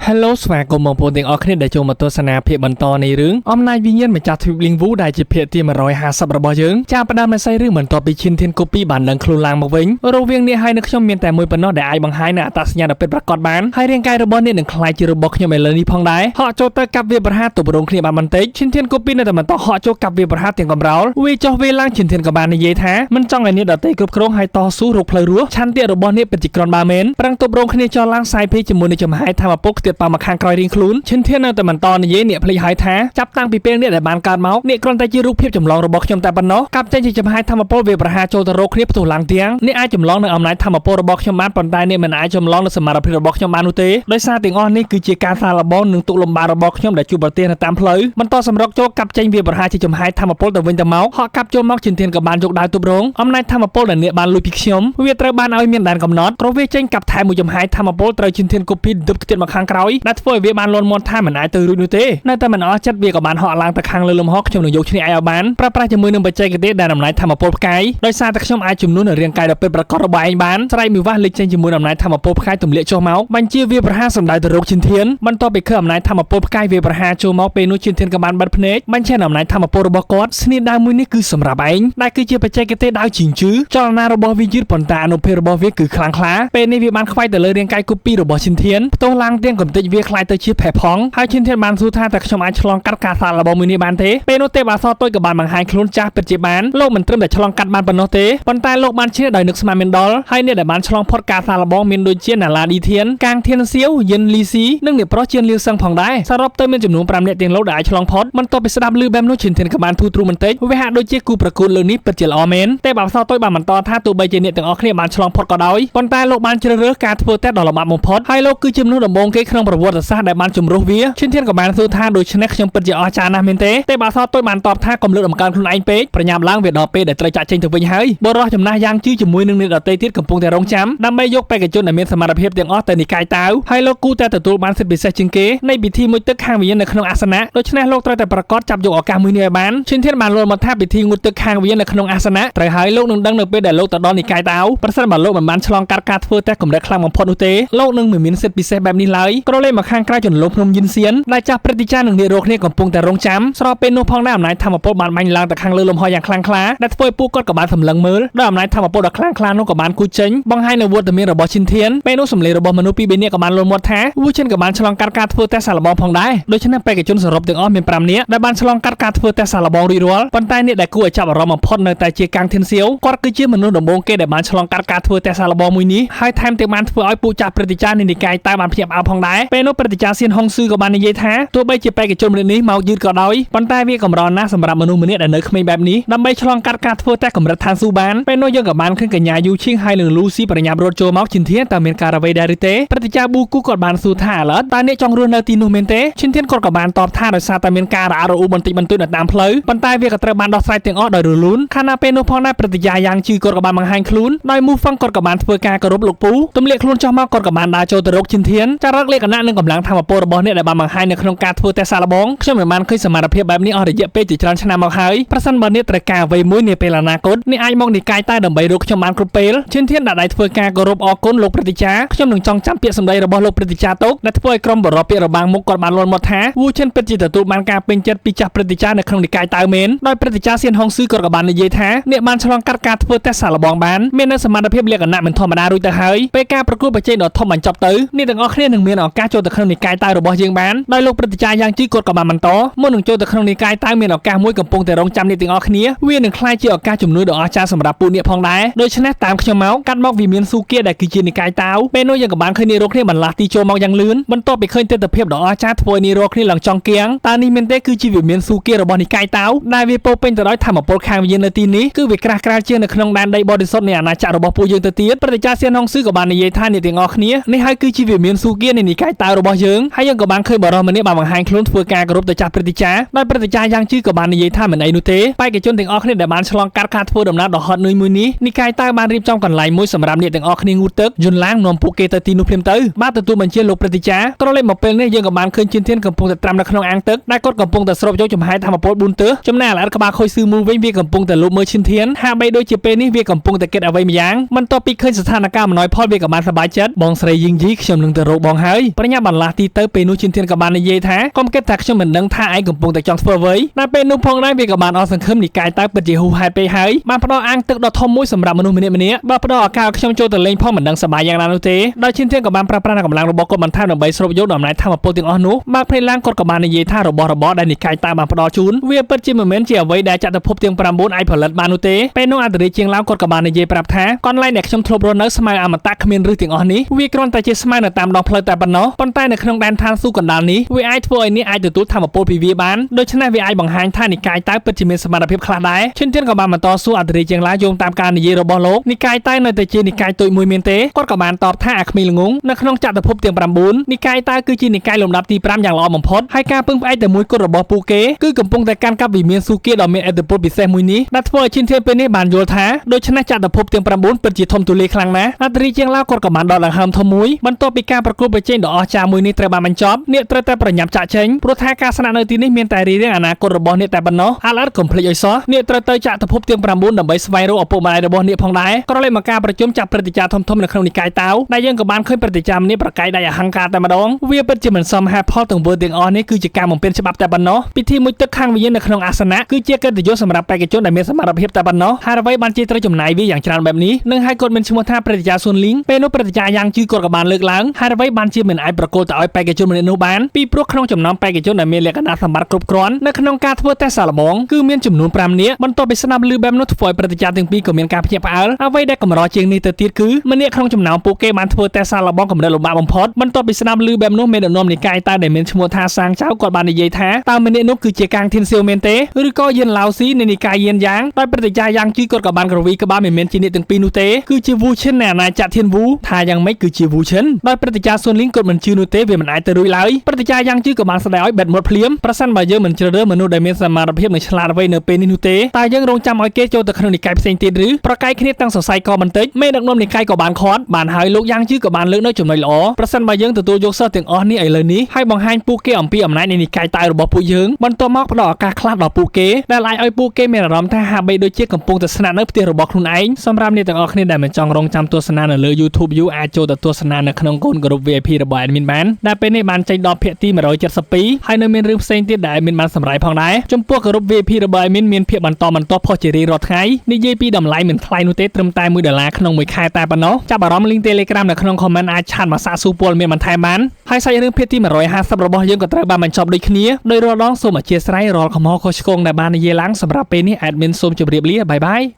Hello ស្វាគមន៍បងប្អូនទាំងអស់គ្នាដែលចូលមកទស្សនាភាគបន្តនៃរឿងអំណាចវិញ្ញាណម្ចាស់ទ្វីបលីងវូដែលជាភាគទី150របស់យើងចាប់ផ្ដើមនៃសាច់រឿងបន្ទាប់ពីឈិនធានកូពីបានដឹងខ្លួនឡើងមកវិញរវាងនេះហើយនឹងខ្ញុំមានតែមួយប៉ុណ្ណោះដែលអាចបង្ហាញនូវអត្តសញ្ញាណដ៏ពិតប្រាកដបានហើយរាងកាយរបស់នេះនឹងក្លាយជារបស់ខ្ញុំឥឡូវនេះផងដែរហក់ចូលទៅកាប់វាប្រហារទប់រងគ្នាបានបន្តិចឈិនធានកូពីនៅតែបន្តហក់ចូលកាប់វាប្រហារទាំងកំរោលវាចុះវាឡើងឈិនធានក៏បាននិយាយថាមិនចង់ឲ្យនេះដទៃគ្រប់គ្រងហើយតស៊ូរកផ្លូវរស់ឆន្ទៈរបស់នេះពិតជាក្រនបើមែនប្រឹងទប់រងគ្នាចោលឡើងសាយភីជាមួយនឹងចំហាយធម្មពលខ្ទាតប៉មកខាងក្រោយរៀងខ្លួនឈិនធាននៅតែបន្តនិយាយអ្នកភ្លេចហើយថាចាប់តាំងពីពេលនេះដែលបានកើតមកអ្នកគ្រាន់តែជារូបភាពចម្លងរបស់ខ្ញុំតែប៉ុណ្ណោះកាប់ចេញជាចំហាយធម្មពលវាប្រហារចូលទៅរកគ្នាផ្ទុះឡើងទាំងអ្នកអាចចម្លងនៅអំណាចធម្មពលរបស់ខ្ញុំបានប៉ុន្តែអ្នកមិនអាចចម្លងនៅសមត្ថភាពរបស់ខ្ញុំបាននោះទេដោយសារទាំងអស់នេះគឺជាការសាកល្បងនិងទុកលំបាករបស់ខ្ញុំដែលជួបប្រទះនៅតាមផ្លូវបន្តសម្រុកចូលកាប់ចេញវាប្រហារជាចំហាយធម្មពលទៅវិញទៅមកហក់កាប់ចូលមកឈិនធានក៏បានយកដាវទប់រងអំណាចធម្មពលដែលអ្នកបានលួចពីខ្ញុំវាត្រូវបានឲ្យមានដែនកំណត់ក្រវាចេញកាប់ថែមមួយចំហាយធម្មពលត្រូវឈិនធានកូពីដឹបខ្ទាតមកខាងក្រោយដែលធ្វើឲ្យវាបានលន់មាត់ថាមិនអាចទៅរួចនោះទេនៅតែមិនអស់ចិត្តវាក៏បានហក់ឡើងទៅខាងលើលំហខ្ញុំនឹងយកឈ្នះឯងឲ្យបានប្រើប្រាស់ជាមួយនឹងបច្ចេកទេសដែលអំណាចធម្មពលផ្កាយដោយសារតែខ្ញុំអាចជំនួសនៅរាងកាយដ៏ពិតប្រាកដរបស់ឯងបានស្រែកមួយវ៉ាស់លេចចេញជាមួយអំណាចធម្មពលផ្កាយទម្លាក់ចុះមកបញ្ជាវាប្រហារសម្ដៅទៅរកឈិនធានបន្ទាប់ពីឃើញអំណាចធម្មពលផ្កាយវាប្រហារចូលមកពេលនោះឈិនធានក៏បានបិទភ្នែកបញ្ជាអំណាចធម្មពលរបស់គាត់ស្នៀដាវមួយនេះគឺសម្រាប់ឯងដែលគឺជាបច្ចេកទេសដាវជីងជឺចលនារបស់វាយឺតប៉ុន្តែអនុភាពរបស់វាគឺខ្លាំងក្លាពេលនេះវាបានខ្វាយទៅលើរាងកាយកូពីរបស់ឈិនធានផ្ទុះឡើងទាំងកំទេចវាខ្លាយទៅជាផេះផង់ហើយឈិនធានបានសួរថាតើខ្ញុំអាចឆ្លងកាត់ការសាកល្បងមួយនេះបានទេពេលនោះទេពអក្សរតូចក៏បានបង្ហាញខ្លួនចាស់ពិតជាបានលោកមិនត្រឹមតែឆ្លងកាត់បានប៉ុណ្ណោះទេប៉ុន្តែលោកបានឈ្នះដោយនឹកស្មានមានដល់ហើយអ្នកដែលបានឆ្លងផុតការសាកល្បងមានដូចជាណាឡាឌីធានកាងធានសៀវយិនលីស៊ីនិងអ្នកប្រុសជានលាវសឹងផងដែរសរុបទៅមានចំនួន5នាក់ទាំងលោកដែលអាចឆ្លងផុតបន្ទាប់ពីស្ដាប់ឮបែបនោះឈិនធានក៏បានធូរទ្រូបន្តិចវាហាក់ដូចជាគូប្រកួតលើកនេះពិតជាល្អមែនទេពអក្សរតូចបានបន្តថាទោះបីជាអ្នកទាំងអស់គ្នាបានឆ្លងផុតក៏ដោយប៉ុន្តែលោកបានជ្រើសរើសការធ្វើតេស្តដ៏លំបាកបំផុតហើយលោកគឺជាមនុស្សដំបូងគេក្នុងប្រវត្តិសាស្ត្រដែលបានជំរុះវាឈិនធានក៏បានសួរថាដូច្នេះខ្ញុំពិតជាអស្ចារ្យណាស់មែនទេទេពអក្សរតូចបានតបថាកុំលើកដំកើងខ្លួនឯងពេកប្រញាប់ឡើងវាដល់ពេលដែលត្រូវចាក់ចេញទៅវិញហើយបុរសចំណាស់យ៉ាងជឺជាមួយនឹងអ្នកដទៃទៀតកំពុងតែរងចាំដើម្បីយកបេក្ខជនដែលមានសមត្ថភាពទាំងអស់ទៅនិកាយតាវហើយលោកគូតែទទួលបានសិទ្ធិពិសេសជាងគេនៃពិធីមួយទឹកខាងវិញ្ញាណនៅក្នុងអាសនៈដូច្នេះលោកត្រូវតែប្រកាសចាប់យកឱកាសមួយនេះឲ្យបានឈិនធានបានលល់មកថាពិធីងូតទឹកខាងវិញ្ញាណនៅក្នុងអាសនៈត្រូវហើយលោកនឹងដឹងនៅពេលដែលលោកទៅដល់និកាយតាវប្រសិនបើលោកមិនបានឆ្លងកាត់ការធ្វើតេស្តកម្រិតខ្លាំងបំផុតនោះទេលោកនឹងមិនមានសិទ្ធិពិសេសបែបនេះឡើយក្រឡេកមកខាងក្រៅចន្លោះភ្នំយិនសៀនដែលចាស់ព្រឹទ្ធាចារ្យនិងអ្នករកគ្នាកំពុងតែរងចាំស្របពេលនោះផងដែរអំណាចធម្មពលបានបាញ់ឡើងទៅខាងលើលំហយ៉ាងខ្លាំងក្លាដែលធ្វើឲ្យពួកគាត់ក៏បានសម្លឹងមើលដោយអំណាចធម្មពលដ៏ខ្លាំងក្លានោះក៏បានគូចេញបង្ហាញនូវវត្តមានរបស់ឈិនធានពេលនោះសម្លេងរបស់មនុស្សពីរបីនាក់ក៏បានលន់មាត់ថាវូឈិនក៏បានឆ្លងកាត់ការធ្វើតេស្តសាកល្បងផងដែរដូច្នេះបេក្ខជនសរុបទាំងអស់មាន5នាក់ដែលបានឆ្លងកាត់ការធ្វើតេស្តសាកល្បងរួចរាល់ប៉ុន្តែអ្នកដែលគួរឲ្យចាប់អារម្មណ៍បំផុតនៅតែជាកាងធានសៀវគាត់គឺជាមនុស្សដំបូងគេដែលបានឆ្លងកាត់ការធ្វើតេស្តសាកល្បងមួយនេះហើយថែមទាំងបានធ្វើឲ្យពួកចាស់ព្រឹទ្ធាចារ្យនៃនិកាយតែបានភ្ញាក់ផ្អើលផងដែរពេលនោះព្រឹទ្ធាចារ្យសៀនហុងស៊ឺក៏បាននិយាយថាទោះបីជាបេក្ខជនម្នាក់នេះមកយឺតក៏ដោយប៉ុន្តែវាកម្រណាស់សម្រាប់មនុស្សម្នាក់ដែលនៅក្មេងបែបនេះដើម្បីឆ្លងកាត់ការធ្វើតេស្តកម្រិតឋានសួគ៌បានពេលនោះយើងក៏បានឃើញកញ្ញាយូឈៀងហើយនិងលូស៊ីប្រញាប់រត់ចូលមកឈិនធានតើមានការអ្វីដែរឬទេព្រឹទ្ធាចារ្យប៊ូគូគាត់បានសួរថាឥឡូវតើអ្នកចង់រស់នៅទីនោះមែនទេឈិនធានគាត់ក៏បានតបថាដោយសារតែមានការរអាក់រអួលបន្តិចបន្តួចនៅតាមផ្លូវប៉ុន្តែវាក៏ត្រូវបានដោះស្រាយទាំងអស់ដោយរលូនខណៈពេលនោះផងដែរព្រឹទ្ធាចារ្យយ៉ាងជឺគាត់ក៏បានបង្ហាញខ្លួនដោយមូហ្វឹងគាត់ក៏បានធ្វើការគោរពលោកពូទម្លាក់ខ្លួនចុះមកគាត់ក៏បានដើរចូលទៅរកឈិនធានចារឹកលក្ខណៈនិងកម្លាំងធម្មពលរបស់អ្នកដែលបានបង្ហាញនៅក្នុងការធ្វើតេស្តសាកល្បងខ្ញុំមិនបានឃើញសមត្ថភាពបែបនេះអស់រយៈពេលជាច្រើនឆ្នាំមកហើយប្រសិនបើអ្នកត្រូវការអ្វីមួយនាពេលអនាគតអ្នកអាចមកនិកាយតែដើម្បីរកខ្ញុំបានគ្រប់ពេលឈិនធានដាក់ដៃធ្វើការគោរពអរគុណលោកព្រឹទ្ធាចារ្យខ្ញុំនឹងចងចាំពាក្យសម្ដីរបស់លោកព្រឹទ្ធាចារ្យទុកដែលធ្វើឲ្យក្រុមបរិពាក្យរបាំងមុខគាត់បានលន់មាត់ថាវូឈិនពិតជាទទួលបានការពេញចិត្តពីចាស់ព្រឹទ្ធាចារ្យនៅក្នុងនិកាយតៅមែនដោយព្រឹទ្ធាចារ្យសៀនហុងស៊ឺគាត់ក៏បាននិយាយថាអ្នកបានឆ្លងកាត់ការធ្វើតេស្តសាកល្បងបានមាននូវសមត្ថភាពលក្ខណៈមិនធម្មតារួចទៅហើយពេលការប្រកួតប្រជែងដ៏ធំបញ្ចប់ទៅអ្នកទាំងអស់គ្នានឹងមានឱកាសចូលទៅក្នុងនិកាយតៅរបស់យើងបានដោយលោកព្រឹទ្ធាចារ្យយ៉ាងជីគាត់ក៏បានបន្តមុននឹងចូលទៅក្នុងនិកាយតៅមានឱកាសមួយកំពុងតែរងចាំអ្នកទាំងអស់គ្នាវានឹងក្លាយជាឱកាសជំនួយដ៏អស្ចារ្យសម្រាប់ពួកអ្នកផងដែរដូច្នេះតាមខ្ញុំមកកាត់មកវាមានស៊ូគាដែលគឺជានិកាយតៅពេលនោះយើងក៏បានឃើញអ្នករកគ្នាបន្លាស់ទីចូលមកយ៉ាងលឿនបន្ទាប់ពីឃើញទិដ្ឋភាពដ៏អស្ចារ្យធ្វើឲ្យអ្នករកគ្នាឡើងចង់គៀងតើនេះមែនទេគឺជាវិមានស៊ូគារបស់និកាយតៅដែលវាពោពេញទៅដោយធម្មពលខាងវិញ្ញាណនៅទីនេះគឺវាក្រាស់ក្រាលជាងនៅក្នុងដែនដីបរិសុទ្ធនៃអាណាចក្ររបស់ពួកយើងទៅទៀតព្រឹទ្ធាចារ្យសៀនហុងស៊ឺក៏បាននិយាយថាអ្នកទាំងអស់គ្នានេះហើយគឺជាវិមានស៊ូគានៃនិកាយតៅរបស់យើងហើយយើងក៏បានឃើញបរិសម្នាក់បានបង្ហាញខ្លួនធ្វើការគោរពទៅចាស់ព្រឹទ្ធាចារ្យដោយព្រឹទ្ធាចារ្យយ៉ាងជឺក៏បាននិយាយថាមិនអីនោះទេបេក្ខជនទាំងអស់គ្នាដែលបានឆ្លងកាត់ការធ្វើដំណើរដ៏ហត់នឿយមួយនេះនិកាយតៅបានរៀបចំកន្លែងមួយសម្រាប់អ្នកទាំងអស់គ្នាងូតទឹកយន្តឡាងនាំពួកគេទៅទីនោះភ្លាមទៅបាទទទួលបញ្ជាលោកព្រឹទ្ធាចារ្យក្រឡេកមកពេលនេះយើងក៏បានឃើញជិនធានកំពុងតែត្រាំនៅក្នុងអាងទឹកដែលគាត់កំពុងតែស្រូបយកចំហាយធម្មពល4ទើសចំណែកអាឡិតក្បាលខូចស៊ឺមូវិញវាកំពុងតែលូបមើលឈិនធានហាក់បីដូចជាពេលនេះវាកំពុងតែគិតអ្វីម្យ៉ាងបន្ទាប់ពីឃើញស្ថានភាពអំណោយផលវាក៏បានសប្បាយចិត្តបងស្រីយីងយីខ្ញុំនឹងទៅរកបងហើយ ប្រញាប់បន្លាស់ទីទៅពេលនោះឈិនធានក៏បាននិយាយថាកុំគិតថាខ្ញុំមិនដឹងថាឯងកំពុងតែចង់ធ្វើអ្វីតែពេលនោះផងដែរវាក៏បានអស់សង្ឃឹមនិកាយតើពិតជាហួសហេតុពេកហើយបានផ្ដល់អាងទឹកដ៏ធំមួយសម្រាប់មនុស្សម្នាក់ៗបើផ្ដល់ឱកាសឲ្យខ្ញុំចូលទៅលេងផងមិនដឹងសប្បាយយ៉ាងណានោះទេដោយឈិនធានក៏បានប្រើប្រាស់កម្លាំងរបស់គាត់បន្ថែមដើម្បីស្រូបយកដំណើរធម៌ពលទាំងអស់នោះបើកភ្នែកឡើងគាត់ក៏បាននិយាយថារបស់របរដែលនិកាយតើបានផ្ដល់ជូនវាពិតជាមិនមែនជាអ្វីដែលចក្រភពទាំង9អាចផលិតបាននោះទេពេលនោះអន្តរាជាងឡាវគាត់ក៏បាននិយាយប្រាប់ថាកន្លែងដែលខ្ញុំធ្លាប់រស់នៅស្មៅអមតៈគ្មានឫសទាំងអស់នេះវាគ្រាន់តែជាស្មៅនៅតាមដងផ្លូវតែប៉ុណ្ណោះប៉ុន្តែនៅក្នុងដែនឋានសួគ៌កណ្ដាលនេះវាអាចធ្វើឲ្យនេះអាចទទួលធម៌ពលពីវាបានដូច្នេះវាអាចបង្ហាញថានិកាយតើពិតជាមានសមត្ថភាពខ្លះដែរឈិនទៀនក៏បានបន្តសួរអន្តរាជាងឡាវយោងតាមការនិយាយរបស់លោកនិកាយតើនៅតែជានិកាយតូចមួយមានទេគាត់ក៏បានតបថាអាគ្មីល្ងងនៅក្នុងចក្រភពទាំង9និកាយតើគឺជានិកាយលំដាប់ទី5យ៉ាងល្អបំផុតហើយការពឹងផ្អែកតែមួយគត់របស់ពួកគេគឺកំពុងតែកាន់កាប់វិមានស៊ូគៀដ៏មានឥទ្ធិពលពិសេសមួយនេះដែលធ្វើឲ្យឈិនធានពេលនេះបានយល់ថាដូច្នេះចក្រភពទាំង9ពិតជាធំទូលាយខ្លាំងណាស់អន្តរាជាងឡាវគាត់ក៏បានដកដង្ហើមធំមួយបន្ទាប់ពីការប្រកួតប្រជែងដ៏អស្ចារ្យមួយនេះត្រូវបានបញ្ចប់អ្នកត្រូវតែប្រញាប់ចាក់ចេញព្រោះថាការស្នាក់នៅទីនេះមានតែរារាំងអនាគតរបស់អ្នកតែប៉ុណ្ណោះអាល់អត់កុំភ្លេចឲ្យសោះអ្នកត្រូវទៅចក្រភពទាំង9ដើម្បីស្វែងរកឪពុកម្ដាយរបស់អ្នកផងដែរក្រឡេកមកការប្រជុំចាប់ព្រឹត្តិការណ៍ធំៗនៅក្នុងនិកាយតាវដែលយើងក៏បានឃើញព្រឹត្តិការណ៍នេះប្រកែកដោយអហង្ការតែម្ដងវាពិតជាមិនសមហេតុផលទង្វើទាំងអស់នេះគឺជាការបំពេញច្បាប់តែប៉ុណ្ណោះពិធីមួយទឹកខាងវិញ្ញាណនៅក្នុងអាសនៈគឺជាកិត្តិយសសម្រាប់បេក្ខជនដែលមានសមត្ថភាពតែប៉ុណ្ណោះហើយអ្វីបានជាត្រូវចំណាយវាយ៉ាងច្រើនបែបនេះនឹងឲ្យគាត់មានឈ្មោះថាព្រឹត្តិការណ៍ស៊ុនលីងពេលនោះព្រឹត្តិការណ៍យ៉ាងជឺគាត់ក៏បានលើកឡើងហើយអ្វីបានជាមិនអាចប្រគល់ទៅឲ្យបេក្ខជនម្នាក់នោះបានពីព្រោះក្នុងចំណោមបេក្ខជនដែលមានលក្ខណៈសម្បត្តិគ្រប់គ្រាន់នៅក្នុងការធ្វើតេស្តសាកល្បងគឺមានចំនួន5នាក់បន្ទាប់ពីស្ដាប់ឮបែបនោះធ្វើឲ្យព្រឹត្តិការណ៍ទាំងពីរក៏មានការភ្ញាក់ផ្អើលអ្វីដែលកម្រជាងនេះទៅទៀតគឺម្នាក់ក្នុងចំណោមពួកគេបានធ្វើតេស្តសាកល្បងកម្រិតលំបាកបំផុតបន្ទាប់ពីស្ដាប់ឮបែបនោះមេដឹកនាំនិកាយតើដែលមានឈ្មោះថាសាងចៅគាត់បាននិយាយថាតើម្នាក់នោះគឺជាកាងធានសៀវមែនទេឬក៏យានឡាវស៊ីនៃនិកាយយានយ៉ាងដោយព្រឹត្តិការណ៍យ៉ាងជឺគាត់ក៏បានក្រវីក្បាលមិនមែនជាអ្នកទាំងពីរនោះទេគឺជាវូឈិននៃអាណាចក្រធានវូថាយ៉ាងម៉េចគឺជាវូឈិនដោយព្រឹត្តិការណ៍ស៊ុនលីងគាត់មិនជឿនោះទេវាមិនអាចទៅរួចឡើយព្រឹត្តិការណ៍យ៉ាងជឺក៏បានស្ដីឲ្យបេតមាត់ភ្លាមប្រសិនបើយើងមិនជ្រើសរើសមនុស្សដែលមានសមត្ថភាពនិងឆ្លាតវៃនៅពេលនេះនោះទេតើយើងរងចាំឲ្យគេចូលទៅក្នុងនិកាយផ្សេងទៀតឬប្រកែកគ្នាតាំងសរសៃកបន្តិចមេដឹកនាំនិកាយក៏បានខាត់បានហើយលោកយ៉ាងជឺក៏បានលើកនៅចំណុចល្អប្រសិនបើយើងទទួលយកសិស្សទាំងអស់នេះឥឡូវនេះហើយបង្ហាញពួកគេអំពីអំណាចនៃនិកាយតៅរបស់ពួកយើងបន្ទាប់មកផ្ដល់ឱកាសខ្លះដល់ពួកគេដែលអាចឲ្យពួកគេមានអារម្មណ៍ថាហាក់បីដូចជាកំពុងតែស្នាក់នៅផ្ទះរបស់ខ្លួនឯងសម្រាប់អ្នកទាំងអស់គ្នាដែលមិនចង់រងចាំទស្សនានៅលើ YouTube យូរអាចចូលទៅទស្សនានៅក្នុងកូនក្រុម VIP របស់ admin បានដែលពេលនេះបានចេញដល់ភាគទី172ហើយនៅមានរឿងផ្សេងទៀតដែល admin បានសម្រាយផងដែរចំពោះក្រុម VIP របស់ admin មានភាគបន្តបន្ទាប់ផុសជារៀងរាល់ថ្ងៃនិយាយពីតម្លៃមិនថ្លៃនោះទេត្រឹមតែ1ដុល្លារក្នុងមួយខែតែប៉ុណ្ណោះចាប់អារម្មណ៍ link Telegram នៅក្នុង comment អាចឆាតមកសាកសួរព័ត៌មានបន្ថែមបានហើយសាច់រឿងភាគទី150របស់យើងក៏ត្រូវបានបញ្ចប់ដូចគ្នាដោយរាល់ដងសូមអធ្យាស្រ័យរាល់កំហុសខុសឆ្គងដែលបាននិយាយឡើងសម្រាប់ពេលនេះ admin សូមជម្រាបលា bye bye.